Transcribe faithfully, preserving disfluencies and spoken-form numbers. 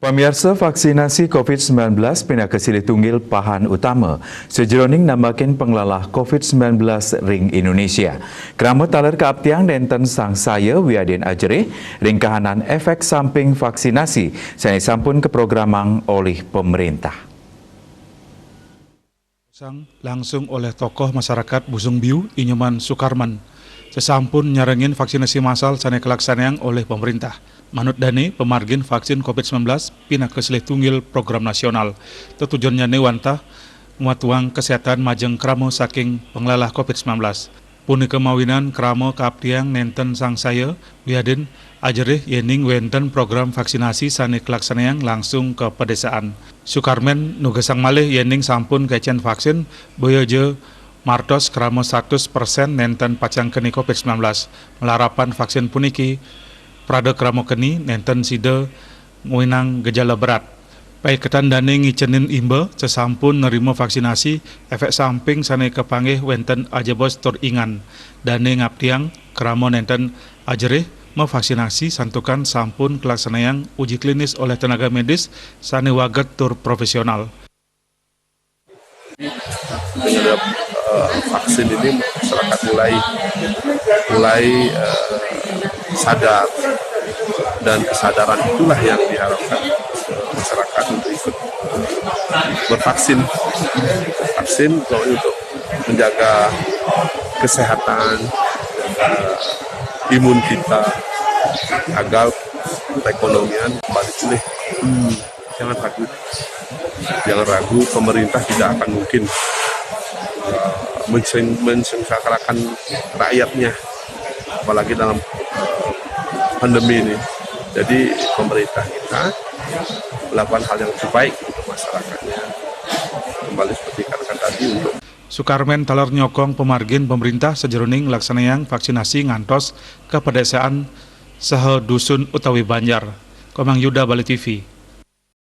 Pamiarsa, vaksinasi covid sembilan belas pinaka silih tunggil pahan utama sajeroning nambakin panglalah covid sembilan belas ring Indonesia. Krama taler kaaptiang nenten sangsaya wiadin ajerih ring kahanan efek samping vaksinasi sane sampun kaprogramang olih pemerintah. Sang langsung olih tokoh masyarakat Busung Biu, I Nyoman Sukarman, sasampun nyarengin vaksinasi massal sane kalaksanayang olih pemerintah. Manut dane, pamargin vaksin covid sembilan belas pinaka silih tunggil program nasional. Tetujonnyane wantah ngwatuang kesehatan majeng krama saking panglalah covid sembilan belas. Punika mawinan krama kaaptiang nenten sangsaya wiadin ajerih yening wenten program vaksinasi sane kalaksanayang langsung ka pedesaan. Sukarman nugesang malih yening sampun kecen vaksin, boya ja martos krama satus persen nenten pacang keni covid sembilan belas. Malarapan vaksin puniki prada krama keni nenten sida ngwinang gejala berat. Paiketan dane ngicenin imba sasampun nerima vaksinasi, efek samping sane kapanggih wenten ajebos tur ingan. Dane ngaptiang krama nenten ajerih mavaksinasi santukan sampun kalaksanayang uji klinis olih tenaga medis sane waged tur profesional. Terhadap eh, vaksin ini, masyarakat mulai mulai eh, sadar, dan kesadaran itulah yang diharapkan eh, masyarakat untuk ikut eh, bervaksin. Vaksin kalau untuk menjaga kesehatan, eh, imun kita, agar perekonomian kembali pulih. Hmm, jangan ragu. Jangan ragu, pemerintah tidak akan mungkin eh, menseng- mensengsarakan rakyatnya, apalagi dalam eh, pandemi ini. Jadi, pemerintah kita melakukan hal yang terbaik untuk masyarakatnya. Kembali seperti katakan tadi, untuk Sukarman taler nyokong pamargin pemerintah sajeroning laksanayang vaksinasi ngantos ka pedesaan saha dusun utawi banjar. Komang Yuda, Bali T V.